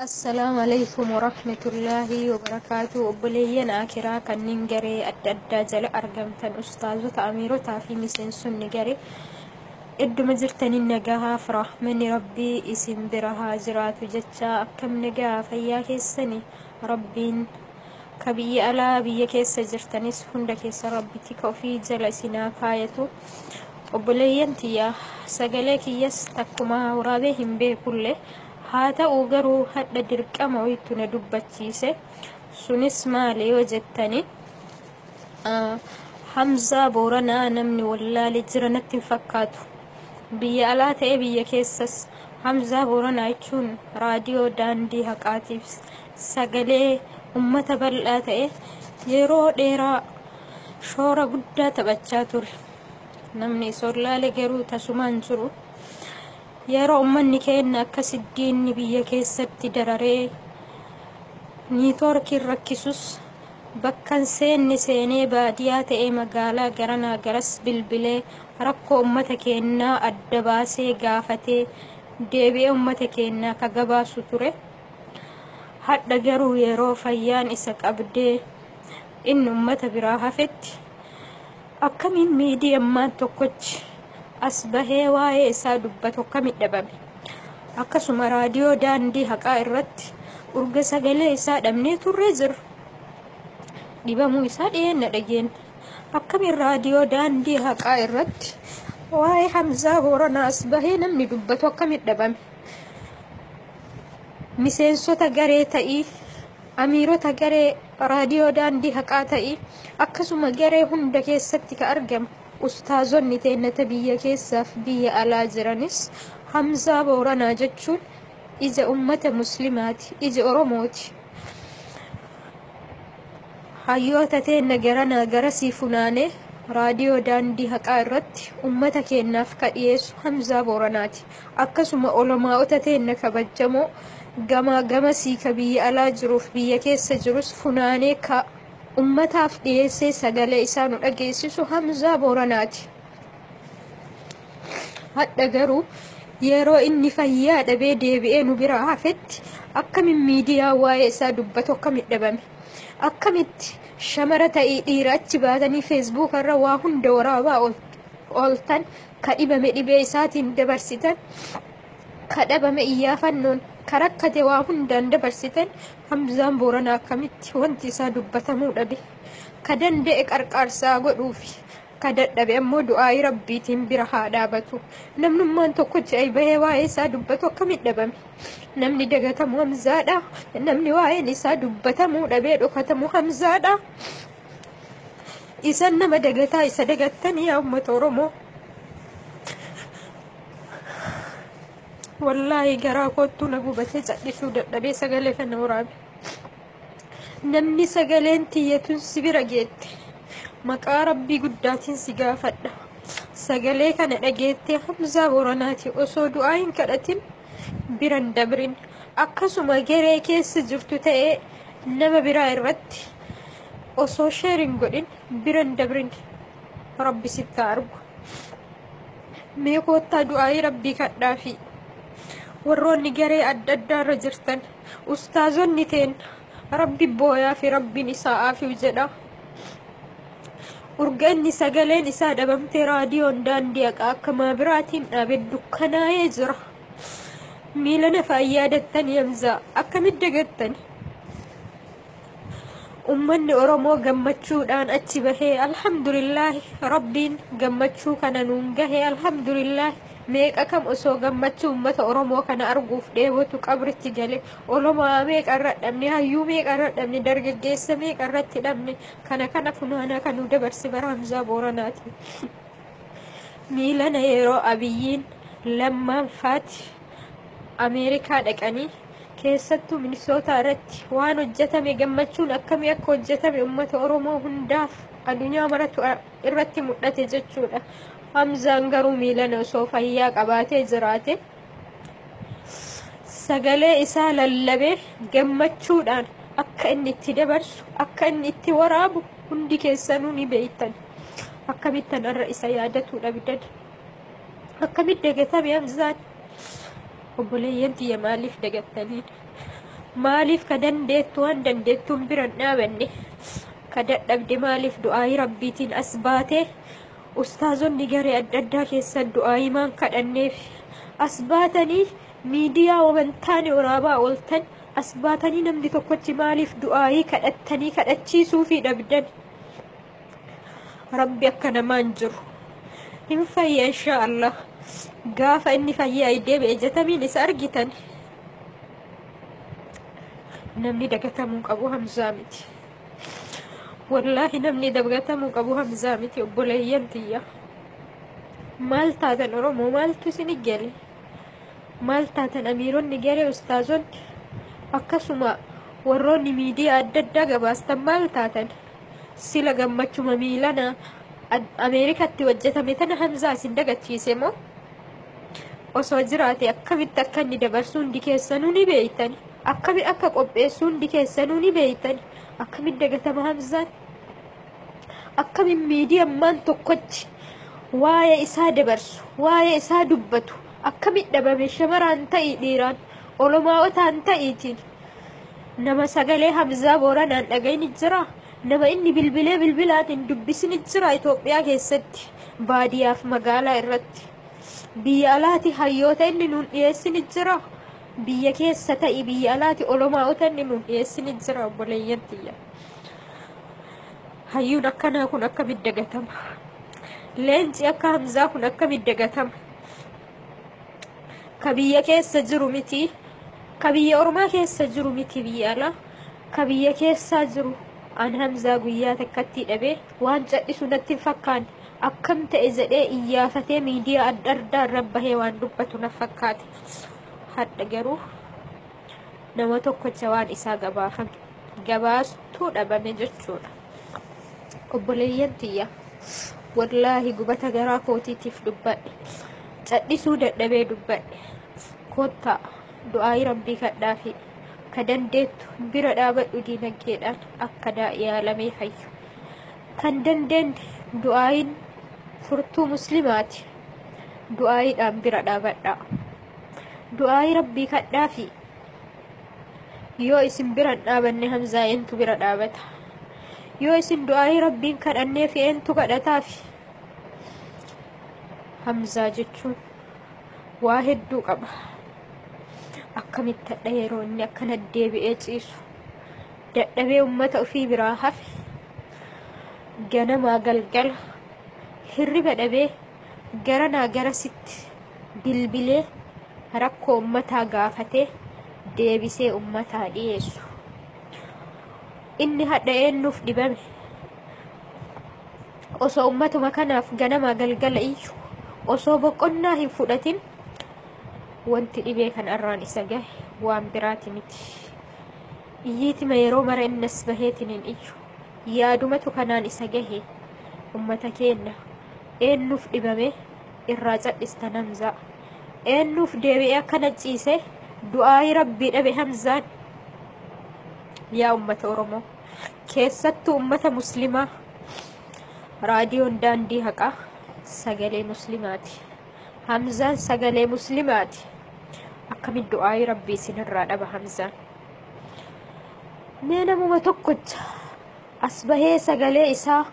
Assalaamu Aleykum Warahmatullaahi Wabarakaatuh Obboleeyyan Aakiraa kanneen garee adda addaa jala argamtan ustaazota, amiirotaa fi miseensonni garee idduma jirtaniin nagahaaf rahmanni Rabbii isin bira haa jiraatu jechaa akkam nagaa fayyaa keessani Rabbiin ka biyya alaa biyya keessa jirtanis hunda keessa Rabbi tika ofii jala isin haa kaayatu. Obboleeyyan tiyya sagalee kiyyas takkumaa waraabee hin beekulle Haa ta'uu garuu hadha dirqama wayitu na dubbachiise. Sunis maali yoo jettani Hamzaa Booranaa namni wallaale jira natti hin fakkaatu. Biyya alaa ta'ee biyya keessas Hamzaa Booranaa jechuun raadiyoo daandii haqaatiif sagalee ummata bal'aa ta'e yeroo dheeraa shoora guddaa taphachaa ture. Namni isa wallaale garuu tasumaa hin jiru. Yeroo ummanni keenna akkasi diinni biyya keessatti dararee niitoorkiin rakkisus bakkan seenne seenee baadiyaa ta'ee magaalaa garanaa garas bilbilee rakkoo ummata keennaa adda baasee gaafatee deebi'ee ummata keennaa ka gabaasu ture. Hadha garuu yeroo fayyaan isa qabdee inni ummata biraa hafetti Akkamiin miidiyammaan tokkochi as bahee waa'ee isaa dubbatu akkamitti dhabame? Akkasuma raadiyoo daandii haqaa irratti urga sagalee isaa dhabnee turree jirra. Dhibamuu isaa dhiyeenna dhageenna. Akkamiin raadiyoo daandii haqaa irratti waa'ee Hamzaa Booranaa as bahee namni dubbatu akkamitti dhabame? Miseensota garee ta'ii Amiirota garee Raadiyoo Daandii Haqaa ta'i, akkasuma garee hunda keessatti ka argamu ustaazonni teenna ta biyya keessaaf biyya alaa jiranis Hamzaa Booranaa jechuun ija ummata muslimaati, ija Oromooti. Hayyoota teenna garanaa garasii funaanee Raadiyoo Daandii Haqaa irratti ummata keennaaf ka dhiyeessu Hamzaa Booranaati. Akkasuma olamaa'ota teenna kabajjamoo gamaa gamasii ka biyya alaa jiruuf biyya keessa jirus funaanee ka ummataaf dhiyeessee sagalee isaa nu dhageessisu Hamzaa Booranaati. Hadha garuu yeroo inni fayyaa dhabee deebi'ee nu biraa hafetti akkamiin miidiyaa waa'ee isaa dubbatu akkamitti dhabame? Akkamitti shamara ta'ii dhiira achi baatanii feesbuuka irra waa hunda waraabaa ooltan ka dhibame dhibee isaatiin dabarsitan ka dhabame iyyaafannoon ka rakkate waa hundaan dabarsitan Hamzaan Booranaa akkamitti wanti isaa dubbatamuu dhabe? Ka danda'e qarqaarsaa godhuufi Ka dadhabe ammoo du'aa'ii Rabbiitiin bira haa dhaabatu. Namnummaan tokkochi ay bahee waa'ee isaa dubbatu akkamitti dhabame? Namni dagatamu Hamzaadha. Namni waa'een isaa dubbatamuu dhabee dhokatamu Hamzaadha. Isan nama dagataa isa dagattanii yaa uummata Oromoo. Wallaahi garaa koottuu na gubatee cadhisuu dadhabee sagalee kana waraabe. Namni sagaleen tiyya tun si bira geette maqaa Rabbii guddaatiin si gaafadha. Sagalee kana dhageettee Hamzaa Booranaati osoo du'aa hin kadhatin bira hin dabrin. Akkasuma garee keessa jirtu ta'ee nama biraa irratti osoo sheer hin godhin bira hin dabrin. Rabbi sitti haa argu. Mee koottaa du'aa'ii Rabbii kadhaafi. Warroonni garee adda addaa irra jirtan ustaazonni teenna Rabbi booyaafi Rabbiin isaa aafiu jedha. Urga inni sagaleen isaa dhabamtee raadiyoon daandii haqaa akka maabiraatiin dhaabe dukkanaa'ee jira. Miila nafa yaadattanii Hamzaa akkamitti dagattani? Ummanni Oromoo gammachuudhaan achi bahee alhamdulillaahi Rabbiin gammachuu kana nuun gahe alhamdulillaahi meeqa kam osoo gammachuu ummata Oromoo kana arguuf dheebotu qabritti gale olomaa meeqa irra dhabne hayyuu meeqa irra dhabne dargaggeessa meeqa irratti dhabne kana kana funaanaa kan nu dabarse bara Hamzaa Booranaati. Miilana yeroo Abiyyiin Lammaan faati Ameerikaa dhaqanii keessattuu Minisootaa irratti waan hojjetame gammachuun akkamii akka hojjetame uummata Oromoo hundaaf addunyaa maratu irratti mul'ate jechuudha. Hamzaan garuu miilana osoo fayyaa qabaatee jiraate sagalee isaa lallabee gammachuudhaan akka inni itti dabarsu akka inni itti waraabu hundi keessanuu ni beektan. Akkamittan har'a isa yaadatuu dhabdan? Akkamitti dagatame Hamzaan? Obboleeyyan tiyya maaliif dagattaniin? Maaliif ka dandeettu waan dandeettuun bira hin dhaabanne? Ka dadhabde maaliif du'aayii rabbiitiin as baatee ustaazonni garee adda addaa keessan du'aayii maan kadhanneef? As baatanii miidiyaa wamantaane waraabaa ooltan, as baatanii namni tokkochi maaliif du'aayii kadhattanii kadhachiisuufii dhabdan? Rabbi akka namaan jiru. Hin fayya inshaa Allah. Gaafa inni fayyaa deebi'e jatamiin isa argitan. Namni dagatamuu qabu Hamzaa miti. Wallaahi namni dagatamuu qabu Hamzaa miti, obboleeyyan tiyya. Maal taatan Oromoo, maaltu isin gale? Maal taatan amiironni garee, ustaazonni, akkasuma warroonni miidiyaa adda addaa gabaastan, maal taatan? Sila gammachuma miilana Ameerikatti hojjetame tana Hamzaa isin dagachiise moo? Osoo jiraate akkamitti akka inni dabarsu hundi keessanuu ni beeytan. Akkami akka qopheessu hundi keessanuu ni beeytan. Akkamitti dagatama Hamzaan? Akkamiin miidiyaan tokkochi waa'ee isaa dabarsu, waa'ee isaa dubbatu akkamitti dhabame? Shamaraan ta'ii, dhiiraan, olomaa'otaan ta'iitiin nama sagalee Hamzaa Booranaan dhagayni jira. Nama inni bilbilee bilbilaatiin dubbisni jira Itoophiyaa keessatti, baadiyyaaf magaalaa irratti. Biyya alaati hayyoota inni nuun dhiyeessini jira. Biyya keessa ta'i, biyya alaati olomaa'ota inni nuun dhiyeessini jira, obboleeyyan tiyya. Hayyuun akkanaa kun akkamitti dagatama? Leenci akka Hamzaa kun akkamitti dagatama? Ka biyya keessa jiru miti, ka biyya ormaa keessa jiru miti, biyya alaa, ka biyya keessaa jiru. An Hamzaa guyyaa takkatti dhabee waan cadhisu natti hin fakkaanne. Akkam ta'e jedhee iyyaafatee miidiyaa adda addaa irra bahee waan dubbatu na fakkaate. Hadha garuu nama tokkocha waan isaa gabaafame gabaastuu dhabame jechuudha. Obboleeyyan tiyya, wallaahi gubata garaa kootiitiif dubbadhe. Cadhisuu dadhabee dubbadhe. Kottaa du'aayii rabbii kadhaafi, ka dandeettu bira dhaabadhu diinagdeedhaan akka yaalamee fayyu. Kan dandeenye du'aayiin furtuu muslimaati. Du'aayiidhaan bira dhaabadhaa. Du'aayii rabbii kadhaafi. Yoo isin bira hin dhaabanne Hamzaa eentu bira dhaabata? Yoo isin du'aayii rabbiin kadhanneef eentu kadhataafi? Hamzaa jechuun waa hedduu qaba. Akkamitti hadha yeroo inni akkana deebi'ee ciisu dadhabee ummata ofii biraa hafe, ganamaa galgala hirriba dhabee garanaa garasitti bilbilee rakkoo ummataa gaafatee deebisee ummataa dhiyeessu. Inni hadha eenyuuf dhibame? Osoo ummatuma kanaaf ganamaa galgala iyyu, osoo boqonnaa hin fudhatin, wanti dhibee kanarraan isa gahe waan biraati miti. Iyyiitima yeroo mara innas baheetiin hin iyyu. Yaadumatu kanaan isa gahe. Ummata keenna, eenyuuf dhibame irraa cadhistan Hamzaa? Eenyuuf deebi'ee akkana ciise du'aayii rabbii dhabe Hamzaan? Yaa ummata Oromoo, keessattuu ummata muslimaa, raadiyoon daandii haqaa sagalee muslimaati. Hamzaan sagalee muslimaati. Akkamitti du'aayii rabbii isinirraa dhaba Hamzaan? Mee namuma tokkocha as bahee sagalee isaa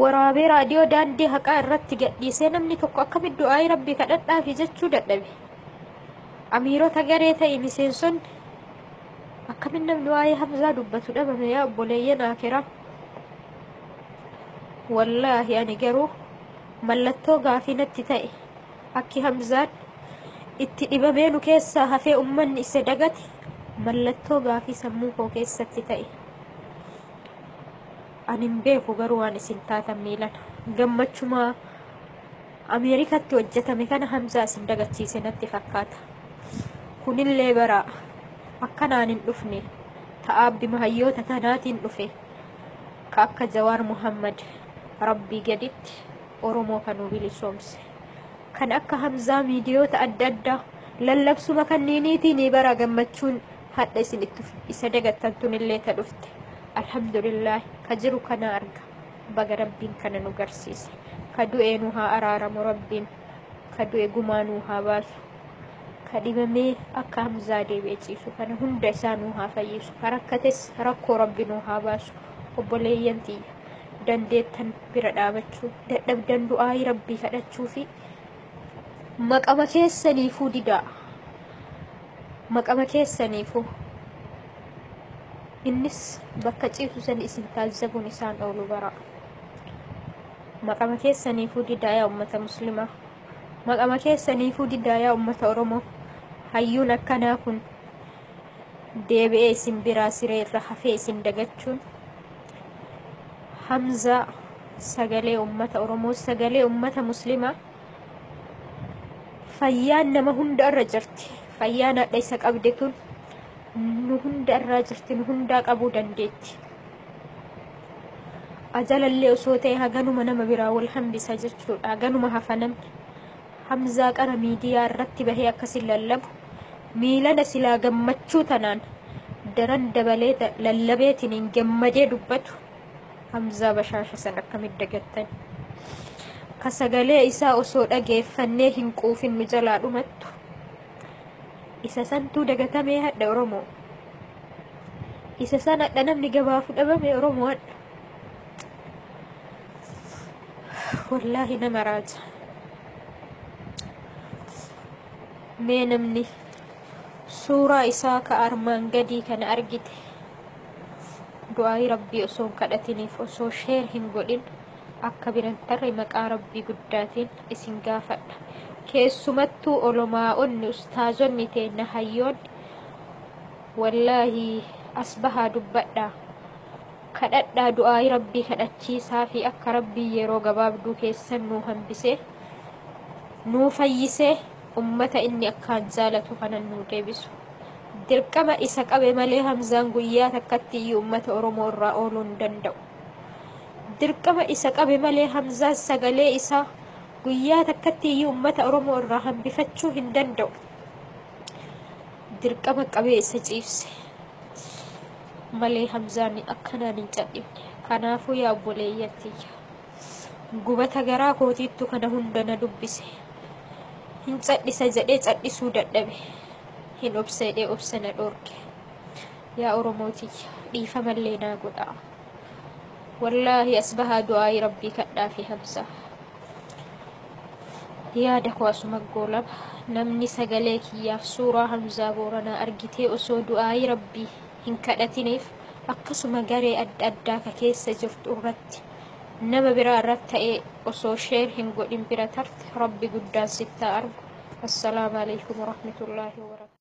waraabee raadiyoo daandii haqaa irratti gadhiisee namni tokko akkamitti du'aayii rabbii kadhadhaafi jechuu dadhabe? Amiirota garee ta'e, miseensonni, akkamitti namni waa'ee Hamzaa dubbatu dhabame, yaa obboleeyyan akiraa? Wallaahi ani garuu mallattoo gaafii natti ta'e. Akki Hamzaan itti dhibamee nu keessaa hafee ummanni isa dagate mallattoo gaafii sammuu koo keessatti ta'e. Ani hin beeku garuu waan isin taatan miilana. Gammachumaa Ameerikatti hojjetame kana Hamzaa isin dagachiise natti fakkaata. Kunillee bara akkanaan hin dhufne, ta'aabbi hayyoota tanaatiin dhufe, ka akka Jawaar Muhammad rabbii gaditti Oromoo kanuu bilisoomse. Kan akka Hamzaa miidiyoota adda addaa lallabsuma kanniiniitiin bara gammachuun hadha isin itti isa dagattan tunillee ta dhufte. Alhamdulillah, ka jiru kana arga. Baga rabbiin kana nu garsiise. Ka du'e nu haa araaramu rabbiin. Ka du'e gumaa nu haa baasu. Ka Ka dhibamee akka Hamzaa deebi'ee ciisu kana hunda isaa nuu haa fayyisu. Ka rakkates rakkoo Rabbi nuu haa baasu. Obboleeyyan tiyya, dandeettan bira dhaabachuu, dadhabdan du'aayii Rabbii kadhachuu fi maqama keessaniifuu didaa. Maqama keessaniifuu. Innis bakka ciisu san isin taazzabuun isaan oolu bara. Maqama keessaniifuu didaa yaa ummata muslimaa. Maqama keessaniifuu didaa yaa ummata Oromoo. Hayyuun akkanaa kun deebi'ee isin biraa siree irra hafee isin dagachuun Hamzaa sagalee ummata Oromoo, sagalee ummata muslimaa. Fayyaan nama hunda irra jirti. Fayyaan hadha isa qabde tun nu hunda irraa jirti, nu hundaa qabuu dandeetti. Ajalallee osoo ta'e haganuma nama biraa wal hambisa jechuudha. Haganuma hafa namni. Hamzaa qara miidiyaa irratti bahee akkasin lallabu miilana silaa gammachuu tanaan daran dabalee lallabeetiniin gammadee dubbatu. Hamzaa bashaasha san akkamitti dagattan? Ka sagalee isaa osoo dhageeffannee hin quufin nu jalaa dhumattu. Isa santuu dagatamee hadha Oromoo. Isa san hadha namni gabaafu dhabame Oromoo hadha. Wallaahi nama raaja. Mee namni suuraa isaa ka armaan gadii kana argite du'aayii Rabbii osoo hin kadhatiniif, osoo share hin godhin akka biran tarre maqaa Rabbii guddaatiin isin gaafadha. Keessumattuu olomaa'onni, ustaazonni teenna, hayyoonni, wallaahi as bahaa dubbadhaa. Kadhadhaa, du'aayii Rabbii kadhachiisaa fi akka Rabbii yeroo gabaabduu keessan nuu hambisee, nuu fayyisee, ummata inni akkaan jaalatu kanan nuu deebisu. Dirqama isa qabe malee Hamzaan guyyaa takkatti iyyuu ummata Oromoo irraa ooluu hin danda'u. Dirqama isa qabe malee Hamzaan sagalee isaa guyyaa takkatti iyyuu ummata Oromoo irraa hambifachuu hin danda'u. Dirqama qabee isa ciibse malee Hamzaan akkanaan hin cadhifne. Kanaafuu yaa obboleeyyan tiyya, gubata garaa kootiittu kana hunda na dubbise. Hin cadhisa jedhee cadhisuu dadhabe. Hin obsa jedhee obsa na dhoorke. Yaa Oromoo tiyya, dhiifamallee naa godhaa. Wallaahi as bahaa du'aayii Rabbii kadhaa fi Hamzaa. Yaada koo asuma goolaba. Namni sagalee kiyyaaf suuraa Hamzaa Booranaa argitee osoo du'aayii Rabbii hin kadhatiniif akkasuma garee adda addaa ka keessa jirtu irratti nama biraa irratti ta'ee osoo share hin godhin bira tarte, Rabbi guddaan sittaa argu. Assalaamu alaikum warahmatullaahi wabarakatuh.